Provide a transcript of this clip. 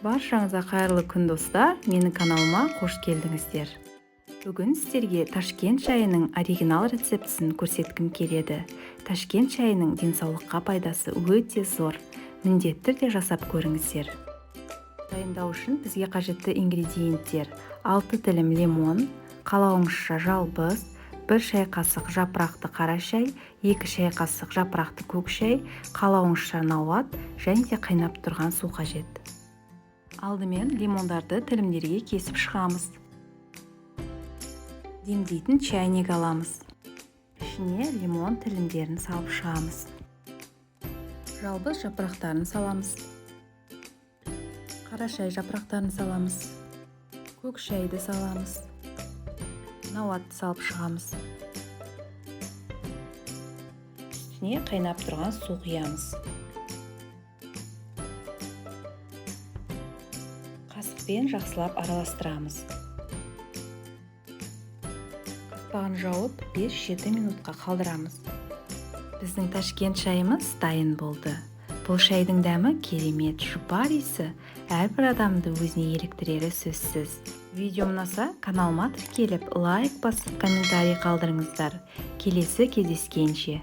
Баршаңызға қайырлы күн, достар! Менің каналыма қош келдіңіздер. Бүгін сіздерге Ташкент шайының оригинал рецептісін көрсеткім келеді. Ташкент шайының денсаулыққа пайдасы өте зор. Міндетті түрде жасап көріңіздер. Дайындау үшін бізге қажетті ингредиенттер: 6 тілім лимон, қалауыңызша жалбыз, 1 шай қасық жапырақты қара шай, 2 шай қасық жапырақты көк шай, қалауыңызша науат және де қайнап тұрған су қажет. Алдымен лимондарды тілімдерге кесіп шығамыз. Демдейтін чайник аламыз. Ішіне лимон тілімдерін салып шығамыз. Жалбыз жапырақтарын саламыз. Қара шай жапырақтарын саламыз. Көк шайды саламыз. Науатты салып шығамыз. Үстіне қайнап тұрған су құямыз. Қасықпен жақсылап араластырамыз. Қақпағын жауып 5-7 минутқа қалдырамыз. Біздің Ташкент шайымыз дайын болды. Бұл шайдың дәмі керемет, жұпар иісі әрбір адамды өзіне еліктірері сөзсіз. Видео ұнаса, каналыма тіркеліп, лайк басып, комментарий қалдырыңыздар. Келесі кездескенше.